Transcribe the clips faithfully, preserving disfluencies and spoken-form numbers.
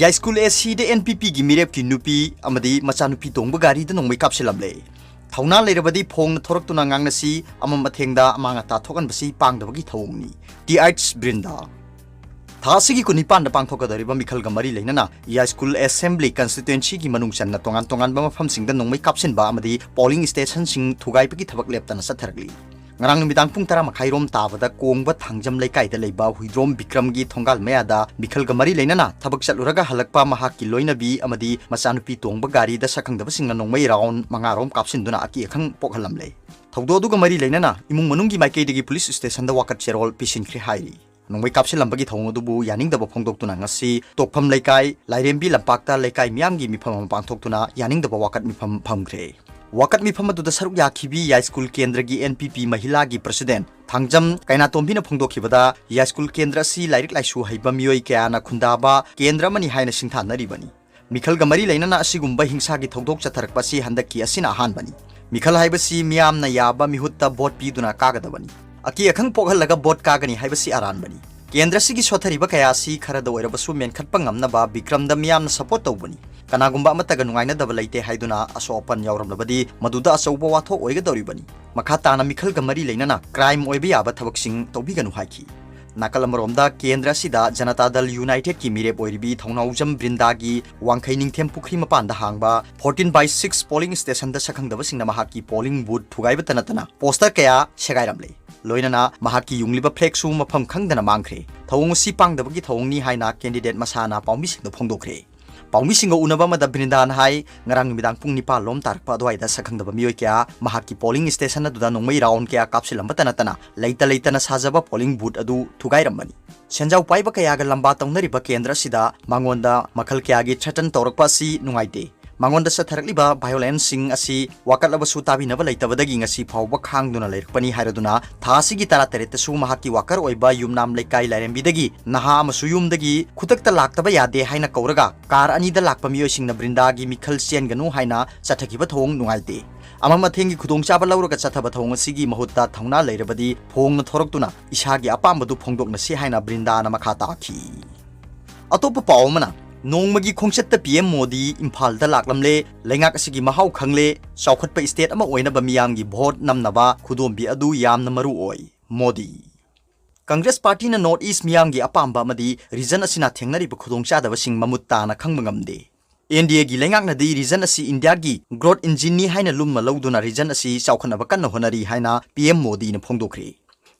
ꯌꯥꯏꯁ꯭ꯀꯨꯜ acid N P ꯄꯤꯒꯤ ꯃꯤꯔꯦꯞꯀꯤ ꯅꯨꯄꯤ ꯑꯃꯗꯤ ꯃꯆꯥꯅꯨꯄꯤ ꯇꯣꯡꯕ ꯒꯥꯔꯤꯗ ꯅꯣꯡꯃꯩ ꯀꯥꯞꯁꯤꯜꯂꯝꯂꯦ꯫ ꯊꯧꯅꯥ ꯂꯩꯔꯕꯗꯤ ꯐꯣꯡꯅ ꯊꯣꯔꯛꯇꯨꯅ ꯉꯥꯡꯅꯁꯤ, ꯑꯃꯝ ꯑꯊꯦꯡꯗ ꯑꯃꯥꯡ ꯑꯇꯥ ꯊꯣꯛꯍꯟꯕꯁꯤ ꯄꯥꯡꯗꯕꯒꯤ ꯊꯧꯑꯣꯡꯅꯤ꯫ T H ꯕ꯭ꯔꯤꯟꯗꯥ꯫ ꯊꯥ ꯑꯁꯤꯒꯤ ꯀꯨꯟꯅꯤꯄꯥꯟꯗ ꯄꯥꯡꯊꯣꯛꯀꯗꯧꯔꯤꯕ ꯃꯤꯈꯜꯒ ꯃꯔꯤ ꯂꯩꯅꯅ ꯌꯥꯏꯁ꯭ꯀꯨꯜ ꯑꯦꯁꯦꯝꯕ꯭ꯂꯤ ꯀꯟꯁꯇꯤꯇ꯭ꯋꯦꯟꯁꯤꯒꯤ ꯃꯅꯨꯡ ꯆꯟꯅ ꯇꯣꯉꯥꯟ ꯇꯣꯉꯥꯟꯕ ꯃꯐꯝꯁꯤꯡꯗ ꯅꯣꯡꯃꯩ ꯀꯥꯞꯁꯤꯟꯕ ꯑꯃꯗꯤ ꯄꯣꯂꯤꯡ ꯁ꯭ꯇꯦꯁꯟꯁꯤꯡ ꯊꯨꯒꯥꯏꯕꯒꯤ ꯊꯕꯛ ꯂꯦꯞꯇꯅ ꯆꯠꯊꯔꯛꯂꯤ꯫ ꯉꯔꯥꯡ ꯅꯨꯃꯤꯗꯥꯡ ꯄꯨꯡ ꯇꯔꯥ ꯃꯈꯥꯏꯔꯣꯝ ꯇꯥꯕꯗ ꯀꯣꯡꯕ ꯊꯥꯡꯖꯝ ꯂꯩꯀꯥꯏꯗ ꯂꯩꯕ ꯍꯨꯏꯗ꯭ꯔꯣꯝ ꯕꯤꯀ꯭ꯔꯝꯒꯤ ꯊꯣꯡꯒꯥꯜ ꯃꯌꯥꯗ ꯃꯤꯈꯜꯒ ꯃꯔꯤ ꯂꯩꯅꯅ ꯊꯕꯛ ꯆꯠꯂꯨꯔꯒ ꯍꯜꯂꯛꯄ ꯃꯍꯥꯛꯀꯤ ꯂꯣꯏꯅꯕꯤ ꯑꯃꯗꯤ ꯃꯆꯥꯅꯨꯄꯤ ꯇꯣꯡꯕ ꯒꯥꯔꯤꯗ ꯁꯛꯈꯪꯗꯕꯁꯤꯡꯅ ꯅꯣꯡꯃꯩ ꯔꯥꯎꯟ ꯃꯉꯥꯔꯣꯝ ꯀꯥꯞꯁꯤꯟꯗꯨꯅ ꯑꯀꯤ ꯑꯈꯪ ꯄꯣꯛꯍꯜꯂꯝꯂꯦ꯫ ꯊꯧꯗꯣꯛ ꯑꯗꯨꯒ ꯃꯔꯤ ꯂꯩꯅꯅ ꯏꯃꯨꯡ ꯃꯅꯨꯡꯒꯤ ꯃꯥꯏꯀꯩꯗꯒꯤ ꯄꯨꯂꯤꯁ ꯁ꯭ꯇꯦꯁꯟꯗ ꯋꯥꯀꯠ ꯆꯦꯔꯣꯜ ꯄꯤꯁꯤꯟꯈ꯭ꯔꯦ ꯍꯥꯏꯔꯤ꯫ ꯅꯣꯡꯃꯩ ꯀꯥꯞꯁꯤꯜꯂꯝꯕꯒꯤ ꯊꯧꯑꯣꯡ ꯑꯗꯨꯕꯨ ꯌꯥꯅꯤꯡꯗꯕ ꯐꯣꯡꯗꯣꯛꯇꯨꯅ ꯉꯁꯤ ꯇꯣꯛꯐꯝ ꯂꯩꯀꯥꯏ ꯂꯥꯏꯔꯦꯝꯕꯤ ꯂꯝꯄꯥꯛꯇ ꯂꯩꯀꯥꯏ ꯃꯤꯌꯥꯝꯒꯤ ꯃꯤꯐꯝ ꯑꯃ ꯄꯥꯡꯊꯣꯛꯇꯨꯅ ꯌꯥꯅꯤꯡꯗꯕ ꯋꯥꯀꯠ ꯃꯤꯐꯝ ꯐꯝꯈ꯭ꯔꯦ꯫ ꯋꯥꯀꯠ ꯃꯤꯐꯝ ꯑꯗꯨꯗ ꯁꯔꯨꯛ ꯌꯥꯈꯤꯕꯤ ꯌꯥꯏꯁ꯭ꯀꯨꯜ ꯀꯦꯟꯗ꯭ꯔꯒꯤ ꯑꯦꯟ ꯄꯤ ꯄꯤ ꯃꯍꯤꯂꯥꯒꯤ ꯄ꯭ꯔꯁꯤꯗꯦꯟꯠ ꯊꯥꯡꯖꯝ ꯀꯩꯅꯥꯇꯣꯝꯕꯤꯅ ꯐꯣꯡꯗꯣꯛꯈꯤꯕꯗ, ꯌꯥꯏꯁ꯭ꯀꯨꯜ ꯀꯦꯟꯗ꯭ꯔ ꯑꯁꯤ ꯂꯥꯏꯔꯤꯛ ꯂꯥꯏꯁꯨ ꯍꯩꯕ ꯃꯤꯑꯣꯏ ꯀꯌꯥꯅ ꯈꯨꯟꯗꯥꯕ ꯀꯦꯟꯗ꯭ꯔ ꯑꯃꯅꯤ ꯍꯥꯏꯅ ꯁꯤꯡꯊꯥꯅꯔꯤꯕꯅꯤ꯫ ꯃꯤꯈꯜꯒ ꯃꯔꯤ ꯂꯩꯅꯅ ꯑꯁꯤꯒꯨꯝꯕ ꯍꯤꯡꯁꯥꯒꯤ ꯊꯧꯗꯣꯛ ꯆꯠꯊꯔꯛꯄ ꯑꯁꯤ ꯍꯟꯗꯛꯀꯤ ꯑꯁꯤꯅ ꯑꯍꯥꯟꯕꯅꯤ꯫ ꯃꯤꯈꯜ ꯍꯥꯏꯕꯁꯤ ꯃꯤꯌꯥꯝꯅ ꯌꯥꯕ ꯃꯤꯍꯨꯠꯇ ꯚꯣꯠ ꯄꯤꯗꯨꯅ ꯀꯥꯒꯗꯕꯅꯤ꯫ ꯑꯀꯤ ꯑꯈꯪ ꯄꯣꯛꯍꯜꯂꯒ ꯚꯣꯠ ꯀꯥꯒꯅꯤ ꯍꯥꯏꯕꯁꯤ ꯑꯔꯥꯟꯕꯅꯤ꯫ ꯀꯦꯟꯗ꯭ꯔ ꯑꯁꯤꯒꯤ ꯁꯣꯠꯊꯔꯤꯕ ꯀꯌꯥ ꯑꯁꯤ ꯈꯔꯗ ꯑꯣꯏꯔꯕꯁꯨ ꯃꯦꯟꯈꯠꯄ ꯉꯝꯅꯕ ꯕꯤꯀ꯭ꯔꯝꯗ ꯃꯤꯌꯥꯝꯅ ꯁꯄꯣꯔꯠ ꯇꯧꯕꯅꯤ꯫ ꯀꯅꯥꯒꯨꯝꯕ ꯑꯃꯠꯇꯒ ꯅꯨꯡꯉꯥꯏꯅꯗꯕ ꯂꯩꯇꯦ ꯍꯥꯏꯗꯨꯅ ꯑꯁꯣꯛ ꯑꯄꯟ ꯌꯥꯎꯔꯝꯂꯕꯗꯤ ꯃꯗꯨꯗ ꯑꯆꯧꯕ ꯋꯥꯊꯣꯛ ꯑꯣꯏꯒꯗꯧꯔꯤꯕꯅꯤ꯫ ꯃꯈꯥ ꯇꯥꯅ ꯃꯤꯈꯜꯒ ꯃꯔꯤ ꯂꯩꯅꯅ ꯀ꯭ꯔꯥꯏꯝ ꯑꯣꯏꯕ ꯌꯥꯕ ꯊꯕꯛꯁꯤꯡ ꯇꯧꯕꯤꯒꯅꯨ ꯍꯥꯏꯈꯤ꯫ ꯅꯥꯀꯜ ꯑꯃꯔꯣꯝꯗ ꯀꯦꯟꯗ꯭ꯔ ꯑꯁꯤꯗ ꯖꯅꯇꯥ ꯗꯜ ꯌꯨꯅꯥꯏꯇꯦꯗꯀꯤ ꯃꯤꯔꯦꯞ ꯑꯣꯏꯔꯤꯕꯤ ꯊꯧꯅꯥꯎꯖꯝ ꯕ꯭ꯔꯤꯟꯗꯥꯒꯤ ꯋꯥꯡꯈꯩ ꯅꯤꯡꯊꯦꯝ ꯄꯨꯈ꯭ꯔꯤ ꯃꯄꯥꯟꯗ ꯍꯥꯡꯕ fourteen by six ꯄꯣꯂꯤꯡ ꯁ꯭ꯇꯦꯁꯟꯗ ꯁꯛꯈꯪꯗꯕꯁꯤꯡꯅ ꯃꯍꯥꯛꯀꯤ ꯄꯣꯂꯤꯡ ꯕꯨꯊ ꯊꯨꯒꯥꯏꯕꯇ ꯅꯠꯇꯅ ꯄꯣꯁꯇꯔ ꯀꯌꯥ ꯁꯦꯒꯥꯏꯔꯝꯂꯦ꯫ ꯂꯣꯏꯅꯅ ꯃꯍꯥꯛꯀꯤ ꯌꯨꯡꯂꯤꯕ ꯐ꯭ꯂꯦꯒꯁꯨ ꯃꯐꯝ ꯈꯪꯗꯅ ꯃꯥꯡꯈ꯭ꯔꯦ꯫ ꯊꯧꯑꯣꯡ ꯑꯁꯤ ꯄꯥꯡꯗꯕꯒꯤ ꯊꯧꯑꯣꯡꯅꯤ ꯍꯥꯏꯅ ꯀꯦꯟꯗꯤꯗꯦꯠ ꯃꯁꯥꯅ ꯄꯥꯎꯃꯤꯁꯤꯡꯗ ꯐꯣꯡꯗꯣꯛꯈ꯭ꯔꯦ꯫ ꯄꯥꯎꯃꯤꯁꯤꯡꯒ ꯎꯅꯕ ꯑꯃꯗ ꯕ꯭ꯔꯤꯟꯗꯥꯅ ꯍꯥꯏ, ꯉꯔꯥꯡ ꯅꯨꯃꯤꯗꯥꯡ ꯄꯨꯡ ꯅꯤꯄꯥꯟ ꯂꯣꯝ ꯇꯥꯔꯛꯄ ꯑꯗꯨꯋꯥꯏꯗ ꯁꯛꯈꯪꯗꯕ ꯃꯤꯑꯣꯏ ꯀꯌꯥ ꯃꯍꯥꯛꯀꯤ ꯄꯣꯂꯤꯡ ꯁ꯭ꯇꯦꯁꯟ ꯑꯗꯨꯗ ꯅꯣꯡꯃꯩ ꯔꯥꯎꯟ ꯀꯌꯥ ꯀꯥꯞꯁꯤꯜꯂꯝꯕꯇ ꯅꯠꯇꯅ ꯂꯩꯇ ꯂꯩꯇꯅ ꯁꯥꯖꯕ ꯄꯣꯂꯤꯡ ꯕꯨꯊ ꯑꯗꯨ ꯊꯨꯒꯥꯏꯔꯝꯕꯅꯤ꯫ ꯁꯦꯟꯖꯥꯎ ꯄꯥꯏꯕ ꯀꯌꯥꯒ ꯂꯝꯕꯥ ꯇꯧꯅꯔꯤꯕ ꯀꯦꯟꯗ꯭ꯔ ꯑꯁꯤꯗ ꯃꯉꯣꯟꯗ ꯃꯈꯜ ꯀꯌꯥꯒꯤ ꯊ꯭ꯔꯦꯇꯟ ꯇꯧꯔꯛꯄ ꯑꯁꯤ ꯅꯨꯡꯉꯥꯏꯇꯦ꯫ ꯃꯉꯣꯟꯗ ꯆꯠꯊꯔꯛꯂꯤꯕ ꯚꯥꯏꯑꯣꯂꯦꯟꯁꯁꯤꯡ ꯑꯁꯤ ꯋꯥꯀꯠꯂꯕꯁꯨ ꯇꯥꯕꯤꯅꯕ ꯂꯩꯇꯕꯗꯒꯤ ꯉꯁꯤ ꯐꯥꯎꯕ ꯈꯥꯡꯗꯨꯅ ꯂꯩꯔꯛꯄꯅꯤ ꯍꯥꯏꯔꯗꯨꯅ ꯊꯥ ꯑꯁꯤꯒꯤ ꯇꯔꯥꯇꯔꯦꯠꯇꯁꯨ ꯃꯍꯥꯛꯀꯤ ꯋꯥꯀꯔ ꯑꯣꯏꯕ ꯌꯨꯝꯅꯥꯝ ꯂꯩꯀꯥꯏ ꯂꯥꯏꯔꯦꯝꯕꯤꯗꯒꯤ ꯅꯍꯥ ꯑꯃꯁꯨ ꯌꯨꯝꯗꯒꯤ ꯈꯨꯗꯛꯇ ꯂꯥꯛꯇꯕ ꯌꯥꯗꯦ ꯍꯥꯏꯅ ꯀꯧꯔꯒ ꯀꯥꯔ ꯑꯅꯤꯗ ꯂꯥꯛꯄ ꯃꯤꯑꯣꯏꯁꯤꯡꯅ ꯕ꯭ꯔꯤꯟꯗꯥꯒꯤ ꯃꯤꯈꯜ ꯆꯦꯟꯒꯅꯨ ꯍꯥꯏꯅ ꯆꯠꯊꯈꯤꯕ ꯊꯧꯑꯣꯡ ꯅꯨꯡꯉꯥꯏꯇꯦ꯫ ꯑꯃꯝ ꯑꯊꯦꯡꯒꯤ ꯈꯨꯗꯣꯡꯆꯥꯕ ꯂꯧꯔꯒ ꯆꯠꯊꯕ ꯊꯧꯑꯣꯡ ꯑꯁꯤꯒꯤ ꯃꯍꯨꯠꯇ ꯊꯧꯅꯥ ꯂꯩꯔꯕꯗꯤ ꯐꯣꯡꯅ ꯊꯣꯔꯛꯇꯨꯅ ꯏꯁꯥꯒꯤ ꯑꯄꯥꯝꯕꯗꯨ ꯐꯣꯡꯗꯣꯛꯅꯁꯤ ꯍꯥꯏꯅ ꯕ꯭ꯔꯤꯟꯗꯥꯅ ꯃꯈꯥ ꯇꯥꯈꯤ꯫ ꯑꯇꯣꯞꯄ ꯄꯥꯎ ꯑꯃꯅ, ꯅꯣꯡꯃꯒꯤ ꯈꯣꯡꯆꯠꯇ ꯄꯤ ꯑꯦꯝ ꯃꯣꯗꯤ ꯏꯝꯐꯥꯜꯗ ꯂꯥꯛꯂꯝꯂꯦ꯫ ꯂꯩꯉꯥꯛ ꯑꯁꯤꯒꯤ ꯃꯍꯥꯎ ꯈꯪꯂꯦ꯫ ꯆꯥꯎꯈꯠꯄ state ꯑꯃ ꯑꯣꯏꯅꯕ ꯃꯤꯌꯥꯝꯒꯤ vote ꯅꯝꯅꯕ ꯈꯨꯗꯣꯝꯕꯤ ꯑꯗꯨ ꯌꯥꯝꯅ ꯃꯔꯨ ꯑꯣꯏ꯫ ꯃꯣꯗꯤ꯫ Congress partyꯅ North East ꯃꯤꯌꯥꯝꯒꯤ ꯑꯄꯥꯝꯕ ꯑꯃꯗꯤ region ꯑꯁꯤꯅ ꯊꯦꯡꯅꯔꯤꯕ ꯈꯨꯗꯣꯡꯆꯥꯗꯕꯁꯤꯡ ꯃꯃꯨꯠ ꯇꯥꯅ ꯈꯪꯕ ꯉꯝꯗꯦ꯫ N D Aꯒꯤ ꯂꯩꯉꯥꯛꯅꯗꯤ region ꯑꯁꯤ Indiaꯒꯤ growth engineꯅꯤ ꯍꯥꯏꯅ ꯂꯨꯝꯅ ꯂꯧꯗꯨꯅ region ꯑꯁꯤ ꯆꯥꯎꯈꯠꯅꯕ ꯀꯟꯅ ꯍꯣꯠꯅꯔꯤ ꯍꯥꯏꯅ ꯄꯤ ꯑꯦꯝ ꯃꯣꯗꯤꯅ ꯐꯣꯡꯗꯣꯛꯈ꯭ꯔꯦ꯫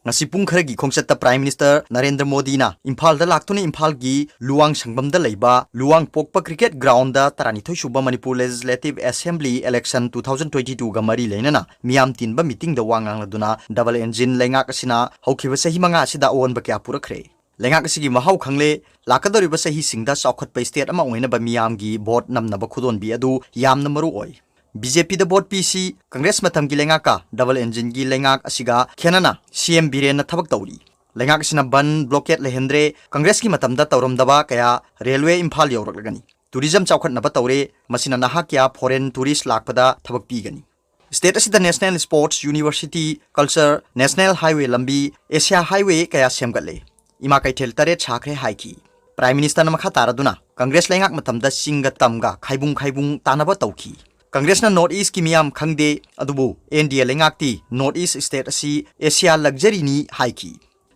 ꯉꯁꯤ ꯄꯨꯡ ꯈꯔꯒꯤ ꯈꯣꯡꯆꯠꯇ Prime Minister ꯅꯔꯦꯟꯗ꯭ꯔ ꯃꯣꯗꯤꯅ ꯏꯝꯐꯥꯜꯗ ꯂꯥꯛꯇꯨꯅ ꯏꯝꯐꯥꯜꯒꯤ ꯂꯨꯋꯥꯡ ꯁꯪꯕꯝꯗ ꯂꯩꯕ ꯂꯨꯋꯥꯡ ꯄꯣꯛꯄ cricket groundꯗ ꯇꯔꯥꯅꯤꯊꯣꯏ ꯁꯨꯕ Manipur Legislative Assembly election two thousand twenty twoꯒ ꯃꯔꯤ ꯂꯩꯅꯅ ꯃꯤꯌꯥꯝ ꯇꯤꯟꯕ meetingꯗ ꯋꯥ ꯉꯥꯡꯂꯗꯨꯅ double engine ꯂꯩꯉꯥꯛ ꯑꯁꯤꯅ ꯍꯧꯈꯤꯕ ꯆꯍꯤ ꯃꯉꯥ ꯑꯁꯤꯗ ꯑꯑꯣꯟꯕ ꯀꯌꯥ ꯄꯨꯔꯛꯈ꯭ꯔꯦ꯫ ꯂꯩꯉꯥꯛ ꯑꯁꯤꯒꯤ ꯃꯍꯥꯎ ꯈꯪꯂꯦ꯫ ꯂꯥꯛꯀꯗꯧꯔꯤꯕ ꯆꯍꯤꯁꯤꯡꯗ ꯆꯥꯎꯈꯠꯄ state ꯑꯃ ꯑꯣꯏꯅꯕ ꯃꯤꯌꯥꯝꯒꯤ vote ꯅꯝꯅꯕ ꯈꯨꯗꯣꯟꯕꯤ ꯑꯗꯨ ꯌꯥꯝꯅ ꯃꯔꯨ ꯑꯣꯏ꯫ ꯕꯤ ꯖꯦ ꯄꯤꯗ vote ꯄꯤꯁꯤ꯫ Congress ꯃꯇꯝꯒꯤ ꯂꯩꯉꯥꯛꯀ double engineꯒꯤ ꯂꯩꯉꯥꯛ ꯑꯁꯤꯒ ꯈꯦꯠꯅꯅ ꯁꯤ ꯑꯦꯝ ꯕꯤꯔꯦꯟꯅ ꯊꯕꯛ ꯇꯧꯔꯤ꯫ ꯂꯩꯉꯥꯛ ꯑꯁꯤꯅ ꯕꯟ, blockade ꯂꯩꯍꯟꯗ꯭ꯔꯦ꯫ Congressꯀꯤ ꯃꯇꯝꯗ ꯇꯧꯔꯝꯗꯕ ꯀꯌꯥ railway ꯏꯝꯐꯥꯜ ꯌꯧꯔꯛꯂꯒꯅꯤ꯫ Tourism ꯆꯥꯎꯈꯠꯅꯕ ꯇꯧꯔꯦ꯫ ꯃꯁꯤꯅ ꯅꯍꯥ ꯀꯌꯥ foreign tourist ꯂꯥꯛꯄꯗ ꯊꯕꯛ ꯄꯤꯒꯅꯤ꯫ State ꯑꯁꯤꯗ national sports, university, culture, national highway ꯂꯝꯕꯤ, Asia highway ꯀꯌꯥ ꯁꯦꯝꯒꯠꯂꯦ꯫ ꯏꯃꯥ ꯀꯩꯊꯦꯜ ꯇꯔꯦꯠ ꯁꯥꯈ꯭ꯔꯦ ꯍꯥꯏꯈꯤ꯫ Prime Ministerꯅ ꯃꯈꯥ ꯇꯥꯔꯗꯨꯅ Congress ꯂꯩꯉꯥꯛ ꯃꯇꯝꯗ ꯆꯤꯡꯒ ꯇꯝꯒ ꯈꯥꯏꯕꯨꯡ ꯈꯥꯏꯕꯨꯡ ꯇꯥꯅꯕ ꯇꯧꯈꯤ꯫ Congressꯅ North Eastꯀꯤ ꯃꯤꯌꯥꯝ ꯈꯪꯗꯦ, ꯑꯗꯨꯕꯨ N D A ꯂꯩꯉꯥꯛꯇꯤ North East state ꯑꯁꯤ Asia luxuryꯅꯤ ꯍꯥꯏꯈꯤ꯫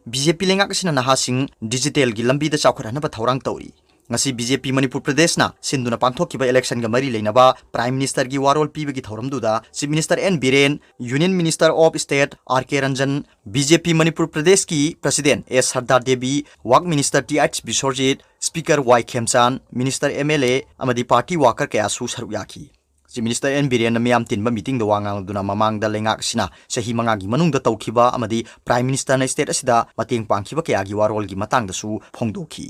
ꯕꯤ ꯖꯦ ꯄꯤ ꯂꯩꯉꯥꯛ ꯑꯁꯤꯅ ꯅꯍꯥꯁꯤꯡ digitalꯒꯤ ꯂꯝꯕꯤꯗ ꯆꯥꯎꯈꯠꯍꯟꯅꯕ ꯊꯧꯔꯥꯡ ꯇꯧꯔꯤ꯫ ꯉꯁꯤ ꯕꯤ ꯖꯦ ꯄꯤ ꯃꯅꯤꯄꯨꯔ ꯄ꯭ꯔꯗꯦꯁꯅ ꯁꯤꯟꯗꯨꯅ ꯄꯥꯡꯊꯣꯛꯈꯤꯕ electionꯒ ꯃꯔꯤ ꯂꯩꯅꯕ Prime Ministerꯒꯤ ꯋꯥꯔꯣꯜ ꯄꯤꯕꯒꯤ ꯊꯧꯔꯝꯗꯨꯗ Chief Minister N Biren, Union Minister of State R K Ranjan, B J P Manipur ꯄ꯭ꯔꯗꯦꯁꯀꯤ President S Sarda Devi, Work Minister T H Biswajit, Speaker Y Khemchand, Minister, M L A ꯑꯃꯗꯤ party worker ꯀꯌꯥꯁꯨ ꯁꯔꯨꯛ ꯌꯥꯈꯤ꯫ Chief Minister N ꯕꯤꯔꯦꯟꯅ ꯃꯤꯌꯥꯝ ꯇꯤꯟꯕ meetingꯗ ꯋꯥ ꯉꯥꯡꯂꯗꯨꯅ ꯃꯃꯥꯡꯗ ꯂꯩꯉꯥꯛ ꯑꯁꯤꯅ ꯆꯍꯤ ꯃꯉꯥꯒꯤ ꯃꯅꯨꯡꯗ ꯇꯧꯈꯤꯕ ꯑꯃꯗꯤ Prime Ministerꯅ state ꯑꯁꯤꯗ ꯃꯇꯦꯡ ꯄꯥꯡꯈꯤꯕ ꯀꯌꯥꯒꯤ ꯋꯥꯔꯣꯜꯒꯤ ꯃꯇꯥꯡꯗꯁꯨ ꯐꯣꯡꯗꯣꯛꯈꯤ꯫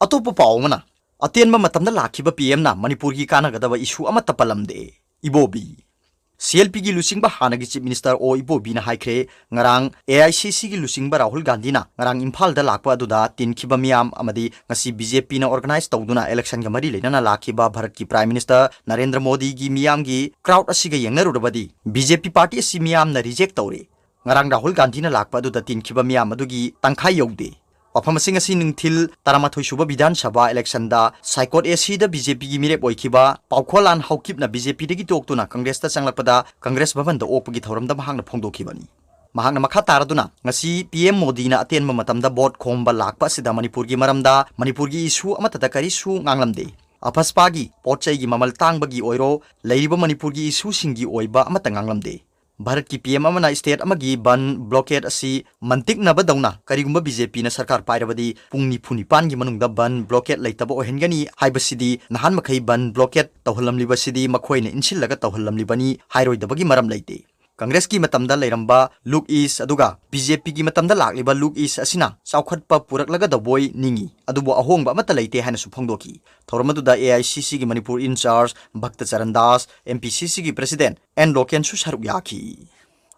ꯑꯇꯣꯞꯄ ꯄꯥꯎ ꯑꯃꯅ, ꯑꯇꯦꯟꯕ ꯃꯇꯝꯗ ꯂꯥꯛꯈꯤꯕ ꯄꯤ ꯑꯦꯝꯅ ꯃꯅꯤꯄꯨꯔꯒꯤ ꯀꯥꯟꯅꯒꯗꯕ issue ꯑꯃꯠꯇ ꯄꯜꯂꯝꯗꯦ꯫ ꯏꯕꯣꯕꯤ꯫ ꯁꯤ ꯑꯦꯜ ꯄꯤꯒꯤ ꯂꯨꯆꯤꯡꯕ ꯍꯥꯟꯅꯒꯤ Chief Minister ꯑꯣ ꯏꯕꯣꯕꯤꯅ ꯍꯥꯏꯈ꯭ꯔꯦ, ꯉꯔꯥꯡ ꯑꯦ ꯑꯥꯏ ꯁꯤ ꯁꯤꯒꯤ ꯂꯨꯆꯤꯡꯕ ꯔꯥꯍꯨꯜ ꯒꯥꯟꯙꯤꯅ ꯉꯔꯥꯡ ꯏꯝꯐꯥꯜꯗ ꯂꯥꯛꯄ ꯑꯗꯨꯗ ꯇꯤꯟꯈꯤꯕ ꯃꯤꯌꯥꯝ ꯑꯃꯗꯤ ꯉꯁꯤ ꯕꯤ ꯖꯦ ꯄꯤꯅ organize ꯇꯧꯗꯨꯅ electionꯒ ꯃꯔꯤ ꯂꯩꯅꯅ ꯂꯥꯛꯈꯤꯕ ꯚꯥꯔꯠꯀꯤ Prime Minister ꯅꯔꯦꯟꯗ꯭ꯔ ꯃꯣꯗꯤꯒꯤ ꯃꯤꯌꯥꯝꯒꯤ crowd ꯑꯁꯤꯒ ꯌꯦꯡꯅꯔꯨꯔꯕꯗꯤ ꯕꯤ ꯖꯦ ꯄꯤ party ꯑꯁꯤ ꯃꯤꯌꯥꯝꯅ reject ꯇꯧꯔꯦ꯫ ꯉꯔꯥꯡ ꯔꯥꯍꯨꯜ ꯒꯥꯟꯙꯤꯅ ꯂꯥꯛꯄ ꯑꯗꯨꯗ ꯇꯤꯟꯈꯤꯕ ꯃꯤꯌꯥꯝ ꯑꯗꯨꯒꯤ ꯇꯪꯈꯥꯏ ꯌꯧꯗꯦ꯫ ꯋꯥꯐꯝ ꯑꯁꯤ ꯉꯁꯤ ꯅꯨꯡꯊꯤꯜ ꯇꯔꯥꯃꯥꯊꯣꯏ ꯁꯨꯕ ꯕꯤꯙꯥꯟ ꯁꯚꯥ ꯏꯂꯦꯛꯁꯟꯗ ꯁꯥꯏꯀꯣꯠ ꯑꯦꯁꯤꯗ ꯕꯤ ꯖꯦ ꯄꯤꯒꯤ ꯃꯤꯔꯦꯞ ꯑꯣꯏꯈꯤꯕ ꯄꯥꯎꯈꯣꯜꯂꯥꯟ ꯍꯥꯎꯀꯤꯞꯅ ꯕꯤ ꯖꯦ ꯄꯤꯗꯒꯤ ꯇꯣꯛꯇꯨꯅ ꯀꯪꯒ꯭ꯔꯦꯁꯇ ꯆꯪꯂꯛꯄꯗ ꯀꯪꯒ꯭ꯔꯦꯁ ꯚꯕꯟꯗ ꯑꯣꯛꯄꯒꯤ ꯊꯧꯔꯝꯗ ꯃꯍꯥꯛꯅ ꯐꯣꯡꯗꯣꯛꯈꯤꯕꯅꯤ꯫ ꯃꯍꯥꯛꯅ ꯃꯈꯥ ꯇꯥꯔꯗꯨꯅ, ꯉꯁꯤ ꯄꯤ ꯑꯦꯝ ꯃꯣꯗꯤꯅ ꯑꯇꯦꯟꯕ ꯃꯇꯝꯗ ꯚꯣꯠ ꯈꯣꯝꯕ ꯂꯥꯛꯄ ꯑꯁꯤꯗ ꯃꯅꯤꯄꯨꯔꯒꯤ ꯃꯔꯝꯗ, ꯃꯅꯤꯄꯨꯔꯒꯤ ꯏꯁꯨ ꯑꯃꯠꯇꯗ ꯀꯔꯤꯁꯨ ꯉꯥꯡꯂꯝꯗꯦ꯫ ꯑꯐꯁꯄꯥꯒꯤ ꯄꯣꯠ ꯆꯩꯒꯤ ꯃꯃꯜ ꯇꯥꯡꯕꯒꯤ ꯑꯣꯏꯔꯣ, ꯂꯩꯔꯤꯕ ꯃꯅꯤꯄꯨꯔꯒꯤ ꯏꯁꯨꯁꯤꯡꯒꯤ ꯑꯣꯏꯕ ꯑꯃꯠꯇ ꯉꯥꯡꯂꯝꯗꯦ꯫ ꯚꯥꯔꯠꯀꯤ ꯄꯤ ꯑꯦꯝ ꯑꯃꯅ ꯁ꯭ꯇꯦꯠ ꯑꯃꯒꯤ ꯕꯟ ꯕ꯭ꯂꯣꯀꯦꯠ ꯑꯁꯤ ꯃꯟꯇꯤꯛꯅꯕꯗꯧꯅ ꯀꯔꯤꯒꯨꯝꯕ ꯕꯤ ꯖꯦ ꯄꯤꯅ ꯁꯔꯀꯥꯔ ꯄꯥꯏꯔꯕꯗꯤ ꯄꯨꯡ ꯅꯤꯐꯨ ꯅꯤꯄꯥꯟꯒꯤ ꯃꯅꯨꯡꯗ ꯕꯟ ꯕ꯭ꯂꯣꯀꯦꯠ ꯂꯩꯇꯕ ꯑꯣꯏꯍꯟꯒꯅꯤ ꯍꯥꯏꯕꯁꯤꯗꯤ ꯅꯍꯥꯟ ꯃꯈꯩ ꯕꯟ ꯕ꯭ꯂꯣꯀꯦꯠ ꯇꯧꯍꯜꯂꯝꯂꯤꯕꯁꯤꯗꯤ ꯃꯈꯣꯏꯅ ꯏꯟꯁꯤꯜꯂꯒ ꯇꯧꯍꯜꯂꯝꯂꯤꯕꯅꯤ ꯍꯥꯏꯔꯣꯏꯗꯕꯒꯤ ꯃꯔꯝ ꯂꯩꯇꯦ꯫ ꯀꯪꯒ꯭ꯔꯦꯁꯀꯤ ꯃꯇꯝꯗ ꯂꯩꯔꯝꯕ ꯂꯨꯛ ꯏꯁ ꯑꯗꯨꯒ ꯕꯤ ꯖꯦ ꯄꯤꯒꯤ ꯃꯇꯝꯗ ꯂꯥꯛꯂꯤꯕ ꯂꯨꯛ ꯏꯁ ꯑꯁꯤꯅ ꯆꯥꯎꯈꯠꯄ ꯄꯨꯔꯛꯂꯒꯗꯧꯕꯣꯏ ꯅꯤꯡꯏ, ꯑꯗꯨꯕꯨ ꯑꯍꯣꯡꯕ ꯑꯃꯠꯇ ꯂꯩꯇꯦ ꯍꯥꯏꯅꯁꯨ ꯐꯣꯡꯗꯣꯛꯈꯤ꯫ ꯊꯧꯔꯝ ꯑꯗꯨꯗ ꯑꯦ ꯑꯥꯏ ꯁꯤ ꯁꯤꯒꯤ Manipur incharge Bhakta Charan Das, M P C ꯁꯤꯒꯤ ꯄ꯭ꯔꯦꯁꯤꯗꯦꯟꯠ ꯑꯦꯟ ꯂꯣꯀꯦꯟꯁꯨ ꯁꯔꯨꯛ ꯌꯥꯈꯤ꯫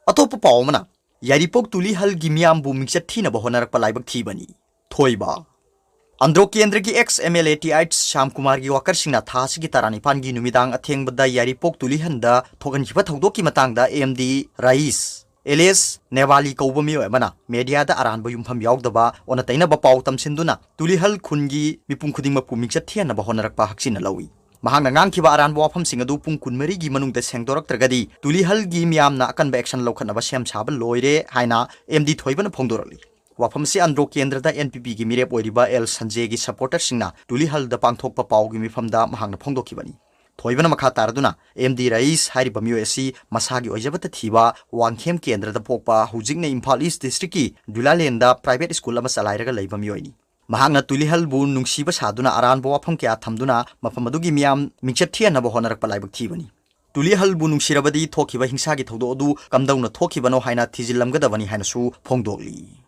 ꯑꯇꯣꯞꯄ ꯄꯥꯎ ꯑꯃꯅ, ꯌꯥꯏꯔꯤꯄꯣꯛ ꯇꯨꯂꯤꯍꯜꯒꯤ ꯃꯤꯌꯥꯝꯕꯨ ꯃꯤꯡꯆꯠ ꯊꯤꯅꯕ ꯍꯣꯠꯅꯔꯛꯄ ꯂꯥꯏꯕꯛ ꯊꯤꯕꯅꯤ꯫ ꯊꯣꯏꯕ꯫ ꯑꯟꯗ꯭ꯔꯣ ꯀꯦꯟꯗ꯭ꯔꯒꯤ ex M L A T H Shyam ꯀꯨꯃꯥꯔꯒꯤ ꯋꯥꯀꯔꯁꯤꯡꯅ ꯊꯥ ꯑꯁꯤꯒꯤ ꯇꯔꯥꯅꯤꯄꯥꯟꯒꯤ ꯅꯨꯃꯤꯗꯥꯡ ꯑꯊꯦꯡꯕꯗ ꯌꯥꯏꯔꯤꯄꯣꯛ ꯇꯨꯂꯤꯍꯟꯗ ꯊꯣꯛꯍꯟꯈꯤꯕ ꯊꯧꯗꯣꯛꯀꯤ ꯃꯇꯥꯡꯗ ꯑꯦꯝ ꯗꯤ ꯔꯌꯤꯁ, ꯑꯦꯂꯤꯌꯥꯁ ꯅꯦꯋꯥꯂꯤ ꯀꯧꯕ ꯃꯤꯑꯣꯏ ꯑꯃꯅ ꯃꯦꯗꯤꯌꯥꯗ ꯑꯔꯥꯟꯕ ꯌꯨꯝꯐꯝ ꯌꯥꯎꯗꯕ ꯑꯣꯟꯅ ꯇꯩꯅꯕ ꯄꯥꯎ ꯇꯝꯁꯤꯟꯗꯨꯅ ꯇꯨꯂꯤꯍꯜ ꯈꯨꯟꯒꯤ ꯃꯤꯄꯨꯝ ꯈꯨꯗꯤꯡꯃꯛꯄꯨ ꯃꯤꯡꯆꯠ ꯊꯤꯍꯟꯅꯕ ꯍꯣꯠꯅꯔꯛꯄ ꯍꯛꯆꯤꯟꯅ ꯂꯧꯏ꯫ ꯃꯍꯥꯛꯅ ꯉꯥꯡꯈꯤꯕ ꯑꯔꯥꯟꯕ ꯋꯥꯐꯝꯁꯤꯡ ꯑꯗꯨ ꯄꯨꯡ ꯀꯨꯟꯃꯔꯤꯒꯤ ꯃꯅꯨꯡꯗ ꯁꯦꯡꯗꯣꯔꯛꯇ꯭ꯔꯒꯗꯤ ꯇꯨꯂꯤꯍꯜꯒꯤ ꯃꯤꯌꯥꯝꯅ ꯑꯀꯟꯕ ꯑꯦꯛꯁꯟ ꯂꯧꯈꯠꯅꯕ ꯁꯦꯝ ꯁꯥꯕ ꯂꯣꯏꯔꯦ ꯍꯥꯏꯅ ꯑꯦꯝ ꯗꯤ ꯊꯣꯏꯕꯅ ꯐꯣꯡꯗꯣꯔꯛꯂꯤ꯫ ꯋꯥꯐꯝ ꯑꯁꯤ ꯑꯟꯗ꯭ꯔꯣ ꯀꯦꯟꯗ꯭ꯔꯗ ꯑꯦꯟ ꯄꯤ ꯄꯤꯒꯤ ꯃꯤꯔꯦꯞ ꯑꯣꯏꯔꯤꯕ ꯑꯦꯜ ꯁꯟꯖꯦꯒꯤ ꯁꯄꯣꯔꯇꯔꯁꯤꯡꯅ ꯇꯨꯂꯤꯍꯜꯗ ꯄꯥꯡꯊꯣꯛꯄ ꯄꯥꯎꯒꯤ ꯃꯤꯐꯝꯗ ꯃꯍꯥꯛꯅ ꯐꯣꯡꯗꯣꯛꯈꯤꯕꯅꯤ꯫ ꯊꯣꯏꯕꯅ ꯃꯈꯥ ꯇꯥꯔꯗꯨꯅ, ꯑꯦꯝ ꯗꯤ ꯔꯌꯤꯁ ꯍꯥꯏꯔꯤꯕ ꯃꯤꯑꯣꯏ ꯑꯁꯤ ꯃꯁꯥꯒꯤ ꯑꯣꯏꯖꯕꯇ ꯊꯤꯕ, ꯋꯥꯡꯈꯦꯝ ꯀꯦꯟꯗ꯭ꯔꯗ ꯄꯣꯛꯄ, ꯍꯧꯖꯤꯛꯅ ꯏꯝꯐꯥꯜ ꯏꯁ ꯗꯤꯁꯇ꯭ꯔꯤꯛꯀꯤ ꯗꯨꯂꯥꯂꯦꯟꯗ ꯄ꯭ꯔꯥꯏꯚꯦꯠ ꯁ꯭ꯀꯨꯜ ꯑꯃ ꯆꯂꯥꯏꯔꯒ ꯂꯩꯕ ꯃꯤꯑꯣꯏꯅꯤ꯫ ꯃꯍꯥꯛꯅ ꯇꯨꯂꯤꯍꯜꯕꯨ ꯅꯨꯡꯁꯤꯕ ꯁꯥꯗꯨꯅ ꯑꯔꯥꯟꯕ ꯋꯥꯐꯝ ꯀꯌꯥ ꯊꯝꯗꯨꯅ ꯃꯐꯝ ꯑꯗꯨꯒꯤ ꯃꯤꯌꯥꯝ ꯃꯤꯡꯆꯠ ꯊꯤꯍꯟꯅꯕ ꯍꯣꯠꯅꯔꯛꯄ ꯂꯥꯏꯕꯛ ꯊꯤꯕꯅꯤ꯫ ꯇꯨꯂꯤꯍꯜꯕꯨ ꯅꯨꯡꯁꯤꯔꯕꯗꯤ ꯊꯣꯛꯈꯤꯕ ꯍꯤꯡꯁꯥꯒꯤ ꯊꯧꯗꯣꯛ ꯑꯗꯨ ꯀꯝꯗꯧꯅ ꯊꯣꯛꯈꯤꯕꯅꯣ ꯍꯥꯏꯅ ꯊꯤꯖꯤꯜꯂꯝꯒꯗꯕꯅꯤ ꯍꯥꯏꯅꯁꯨ ꯐꯣꯡꯗꯣꯛꯂꯤ꯫